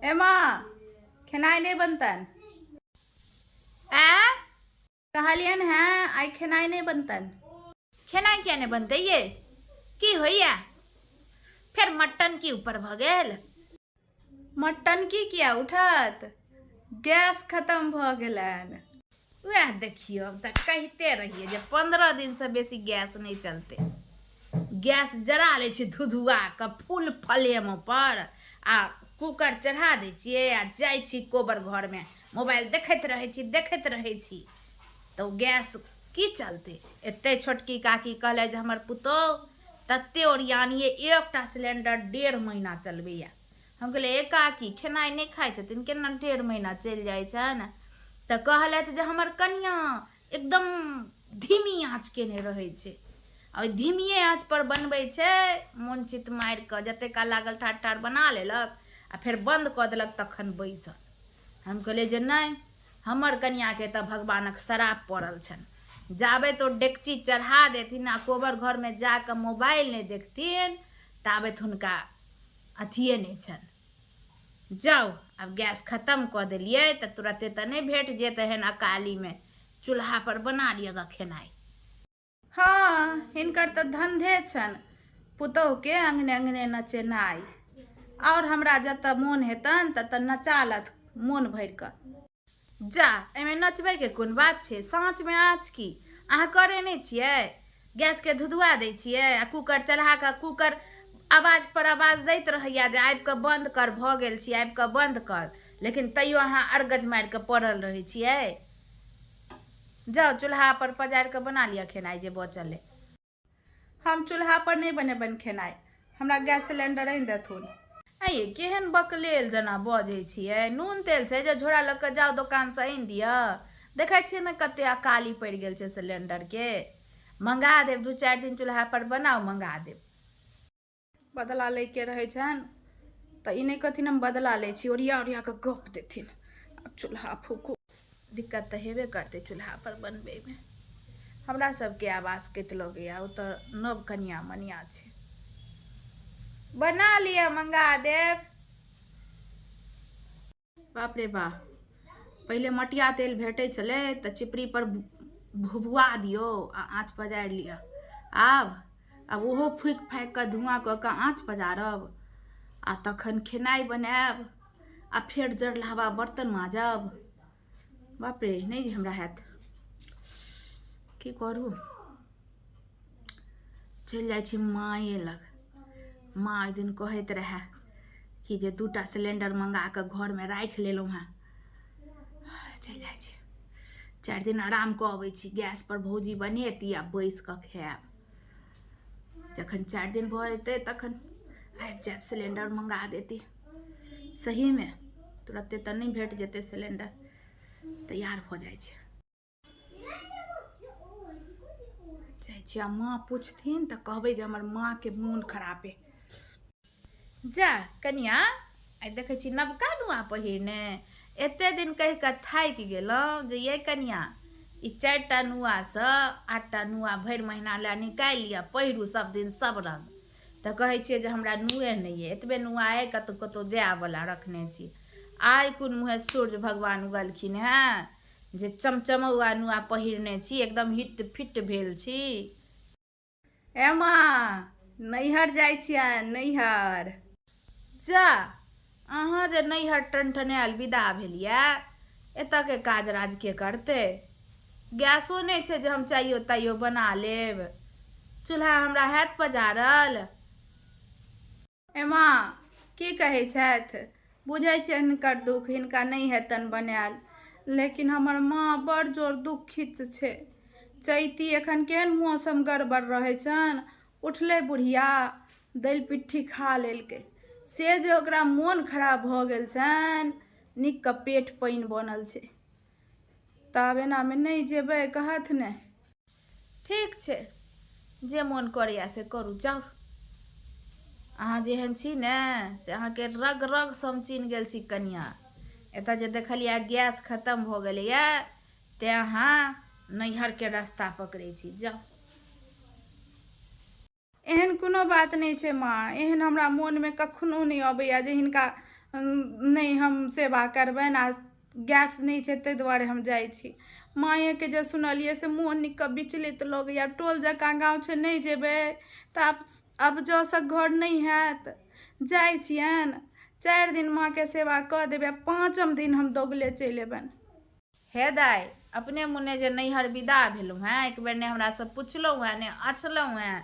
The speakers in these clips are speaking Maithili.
ए माँ, खेनाइ नहि बनतनि। आ कहलियनि हेँ, आइ खेनाइ नहि बनतनि। खेनाइ किया नहि बनतै ये? की होइया? फेर मटन की ऊपर भऽ गेल? मटन की किया उठत, गैस खतम भऽ गेलनि। वएह देखियौ, हम तऽ कहिते रहियै जे 15 दिनसँ बेसी गैस नहि चलतै। गैस जरा लै छी धुधुआ कऽ फुल फ्लेम पर आ कूकर चढ़ा दै छियै आ जाइ छी कोबर घरमे, मोबाइल देखैत रहै छी, देखैत रहै छी, तऽ ओ गैस की चलतै? एते छोटकी काकी कहलै जे हमर पुतोहु तते ओरियान ये, एकटा सिलेंडर 1.5 महीना चलबैया। हम कहलियै, ए काकी, खेनाइ नहि खाइ छथिन, केना 1.5 महीना चलि जाइ छनि? तऽ कहलथि जे हमर कनियाँ एकदम धीमी आँच केने रहै छै आ ओहि धीमिए आँचपर बनबै छै, मोन चित मारि कऽ जतेक काल लागल ठाढ़ ठाढ़ बना लेलक आ फेर बन्द कऽ देलक, तखन बैसल। हम कहलियै जे नहि, हमर कनियाँके तऽ भगवानक श्राप पड़ल छनि, जाबैत ओ डेकची चढ़ा देथिन आ कोबर घरमे जा कऽ मोबाइल नहि देखथिन ताबैत हुनका अथिए नहि छनि। जाउ, आब गैस खतम कऽ देलियै तऽ तुरते तऽ नहि भेट जेतै, एहन अकालीमे चूल्हापर बना लिअ गऽ खेनाइ। हँ, हिनकर तऽ धन्धे छनि पुतोहुके अङ्गने अङ्गने नचेनाइ, आओर हमरा जतऽ मोन हेतनि ततऽ नचा लथि मोन भरिकऽ। जा, एहिमे नचबैके कोन बात छै? साँचमे आँच की अहाँ करै नहि छियै? गैसके धुधुआ दै छियै आ कूकर चढ़ा कऽ कूकर आवाज पर आवाज दैत रहैया जे आबि कऽ बन्द कर, भऽ गेल छी, आबि कऽ बन्द कर, लेकिन तैयो अहाँ अरगज मारि कऽ पड़ल रहै छियै। जाउ, चूल्हा पर पजारि कऽ बना लिअ खेनाइ जे बचल अइ। हम चूल्हा पर नहि बनेबनि खेनाइ, हमरा गैस सिलेंडर आनि देथुन। आँय ये, केहन बकलेल जेना बजै छियै? नून तेल छै जे झोरा लऽ कऽ जाउ दोकानसँ आनि दिअ? देखै छियै ने कते अकाली पड़ि गेल छै सिलेंडरके। मंगा देब, 2-4 दिन चूल्हा पर बनाउ, मंगा देब। बदला लैके रहै छनि तऽ ई नहि कहथिन हम बदला लै छी, ओरिया ओरिया कऽ गप देथिन। आब चूल्हा फूकू। दिक्कत तऽ हेबे करतै चूल्हा पर बनबैमे। हमरा सबके आब आसकैत लगैया, ओ तऽ नव कनिया मनिया छै। बना लिअ, मंगा देब। बाप रे बा, पहिले मटिया तेल भेटै छलै तऽ चिपरी पर भुभुआ दियौ आ आँच पजारि लिअ। आब आब ओहो फूकि फाकि कऽ धुआँ कऽ कऽ आँच पजारब आ तखन खेनाइ बनायब आ फेर जरलाहबा बर्तन माजब। बाप रे, नहि हमरा हैत। की करू? चलि जाइ छी माँए लग। माँ ओहि दिन कहैत रहए कि जे 2टा सिलेंडर मंगा कऽ घरमे राखि लेलहुँ हेँ। चलि जाइ छी, 4 दिन आराम कऽ अबै छी, गैसपर भौजी बनेती आ बैस कऽ खायब। जखन 4 दिन भऽ जेतै तखन आबि जायब, सिलेंडर मंगा देती। सहीमे तुरते तऽ नहि भेट जेतै सिलेंडर। तैयार भऽ जाइ छै, जाइ छी आ माँ पुछथिन तऽ कहबै जे हमर माँके मोन खराब अइ। जा कनिया, आइ देखै छी नवका नुआ पहिरने। एते दिन कहि कऽ थाकि गेलहुँ जे ये कनिया, ई 4टा नुआसँ 8टा नुआ भरि महीना लए निकालि लिअ, पहिरू सब दिन सब रंग। तऽ कहै छियै जे हमरा नुए नहि अइ, एतबे नुआ अइ, कतहु कतहु जायवला रखने छी। आइ कोन मुँहे सूर्य भगवान उगलखिन हेँ जे चमचमौआ नुआ पहिरने छी, एकदम हिट फिट भेल छी? ए माँ, नैहर जाइ छियनि नैहर। जा, अहाँ जे नैहर टनटनायल विदा भेलियै, एतऽके काज राज के करतै? गैसो नहि छै जे हम चाइयो ताइयो बना लेब। चूल्हा हमरा हैत पजारल? ए माँ, की कहै छथि? बुझै छियनि हिनकर दुःख, हिनका नहि हेतनि बनायल, लेकिन हमर माँ बड़ जोर दुखित छै। चैती एखन केहन मौसम गड़बड़ रहै छनि, उठलै बुढ़िया, दालि पिट्ठी खा लेलकै, से जे ओकरा मोन खराब भऽ गेल छनि, नीकके पेट पानि बनल छै। तऽ आब एनामे नहि जेबै कहथि ने। ठीक छै, जे मोन करैए से करू, जाउ। अहाँ जेहन छी ने से अहाँके रग रगसँ हम चिन्ह गेल छी कनियाँ। एतऽ जे देखलियै गैस खतम भऽ गेलैए तेँ अहाँ नैहरके रास्ता पकड़ै छी, जाउ। एहन कोनो बात नहि छै माँ, एहन हमरा मोनमे कखनो नहि अबैए जे हिनका नहि हम सेवा करबनि आ गैस नहि छै ताहि दुआरे हम जाइ छी। माँएके जे सुनलियै से मोन नीकके विचलित लगैए। टोल जकाँ गाँव छै, नहि जेबै तऽ आब आब जौसँ घर नहि हैत। जाइ छियनि, 4 दिन माँके सेवा कऽ देबै आ 5म दिन हम दौगले चलि अयबनि। हे दाइ, अपने मुने जे नैहर विदा भेलहुँ हेँ, एक बेर ने हमरासँ पुछलहुँ हेँ ने अछलहुँ हेँ,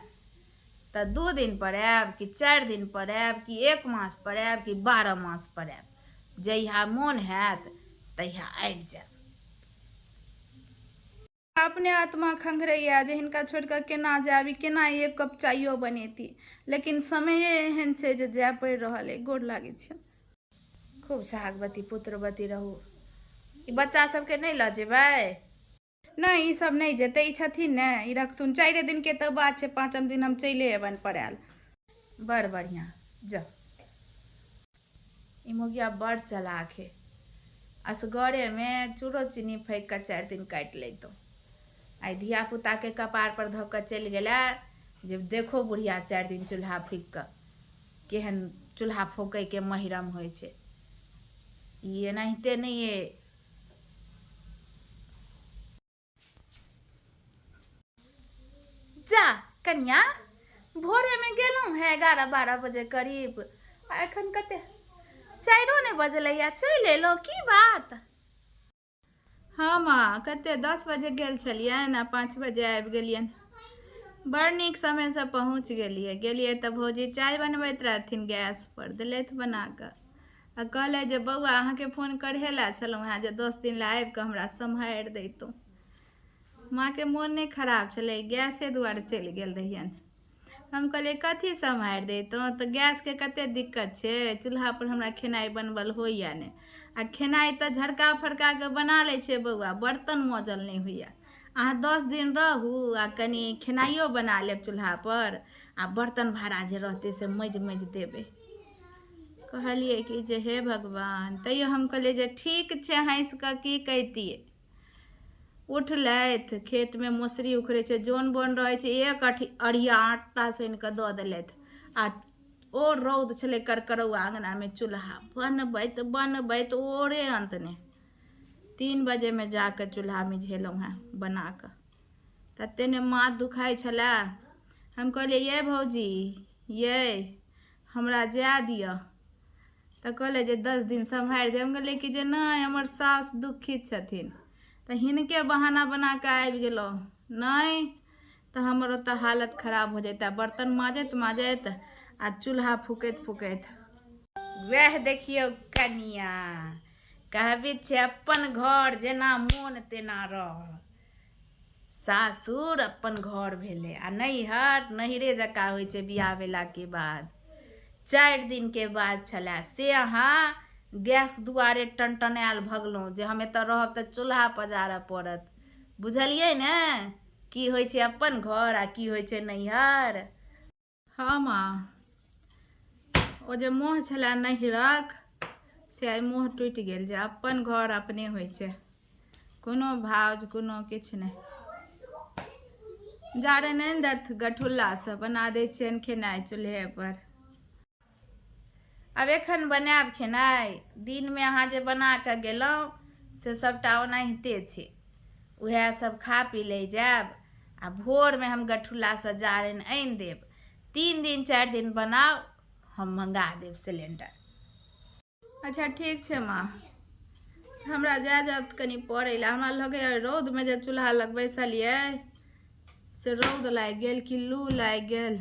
तऽ 2 दिन पर आयब कि 4 दिन पर आयब कि 1 मास पर आयब कि 12 मास पर आयब, जहिया मोन हैत तहिया आबि जायब। अपने आत्मा खंघरैया जे हिनका छोड़ि कऽ केना जायब, ई केना 1 कप चाइयो बनेती, लेकिन समये एहन छै जे जाय पड़ि रहल अइ। गोर लागै छियनि। खूब सोहागवती पुत्रवती रहू। ई बच्चा सबके नहि लऽ जेबै? नहि, ई सब नहि जेतै, ई छथिन ने, ई रखथुन। 4 दिनके तऽ बात छै, 5म दिन हम चलिए अयबनि पड़ायल। बड़ बढ़िआँ, जाउ। ई मौगिया बड़ चलाक है, असगरेमे चूरो चीनी फैक कऽ 4 दिन काटि लैतहुँ। आइ धियापुताके कपारपर धऽ कऽ चलि गेलै जे देखो बुढ़िया 4 दिन चूल्हा फूकि कऽ केहन चूल्हा फूकैके महिरम होइ छै। ई एनाहिते नहि अइ। जा कनिया, भोरेमे गेलहुँ हेँ 11-12 बजे करीब, आ एखन कते 4 नहि बजलैया, चलि एलहुँ, की बात? हँ माँ, कते 10 बजे गेल छलियनि आ 5 बजे आबि गेलियनि। बड़ नीक समयसँ पहुँच गेलियै। गेलियै तऽ भौजी चाय बनबैत रहथिन गैस पर, देलथि बना कऽ आ कहलथि जे बौआ अहाँके फोन करहे लए छलहुँ हेँ जे 10 दिन लए आबि कऽ हमरा सम्हारि दैतहुँ। माँके मोन नहि खराब छलै, गैसे दुआरे चलि गेल रहियनि। हम कहलियै कथी सम्हारि दैतहुँ, तऽ गैसके कते दिक्कत छै, चूल्हापर हमरा खेनाइ बनबल होइए नहि, आ खेनाइ तऽ झरका फरका कऽ बना लै छियै बौआ, बर्तन मजल नहि होइए। अहाँ 10 दिन रहू आ कनि खेनाइयो बना लेब चूल्हापर आ बर्तन भाड़ा जे रहतै से मजि मजि देबै। कहलियै कि जे हे भगवान, तैयो हम कहलियै जे ठीक छै, हँसि कऽ की कहितियै। उठलथि, खेतमे मसुरी उखड़ै छै, जन बोन रहै छै, एक अढ़िया आटा सानि कऽ दऽ देलथि आ ओ रौद छलै करकरौआ अङ्गनामे चूल्हा बनबैत बनबैत ओरे अन्त नहि। 3 बजेमे जाकऽ चूल्हा मिझेलहुँ हेँ बनाकऽ। तते ने माथ दुखाइ छलै। हम कहलियै ये भौजी ये हमरा जाय दिअ। तऽ कहलै जे 10 दिन सम्हारि दे। हम कहलियै कि जे नहि, हमर साउस दुखित छथिन, तऽ हिनके बहाना बना कऽ आबि गेलहुँ, नहि तऽ हमर ओतऽ हालत खराब हो जैता, बर्तन माजैत माजैत आ चूल्हा फूकैत फूकैत। वएह देखियौ कनिया, कहबी छै अपन घर जेना मोन तेना रह। सासुर अपन घर भेलै आ नैहर नैहरे जकाँ होइ छै। बियाह भेलाके बाद 4 दिनके बाद छलै से अहाँ गैस दुआरे टनटनायल भगलहुँ जे हम एतऽ रहब तऽ चूल्हा पजारऽ पड़त। बुझलियै ने की होइ छै अपन घर आ की होइ छै नैहर। हँ माँ, ओ जे मोह छलै नैहरक से आइ मोह टूटि गेल जे अपन घर अपने होइ छै, कोनो भाउज कोनो किछु नहि। जारनि आनि देत गठुल्लासँ, बना दै छियनि खेनाइ चूल्हेपर। आब एखन बनायब खेनाइ? दिनमे अहाँ जे बना कऽ गेलहुँ से सभटा ओनाहिते छै, उएह सब खा पी लै जायब आ भोरमे हम गठुल्लासँ जारनि आनि देब। 3 दिन 4 दिन बनाउ, हम मंगा देब सिलेंडर। अच्छा ठीक छै माँ, हमरा जाय जायब कनि पड़ै लए। हमरा लगैए रौदमे जे चूल्हा लग बैसलियै से रौद लागि गेल कि लू लागि गेल,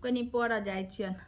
कनि पड़ऽ जाइ छियनि।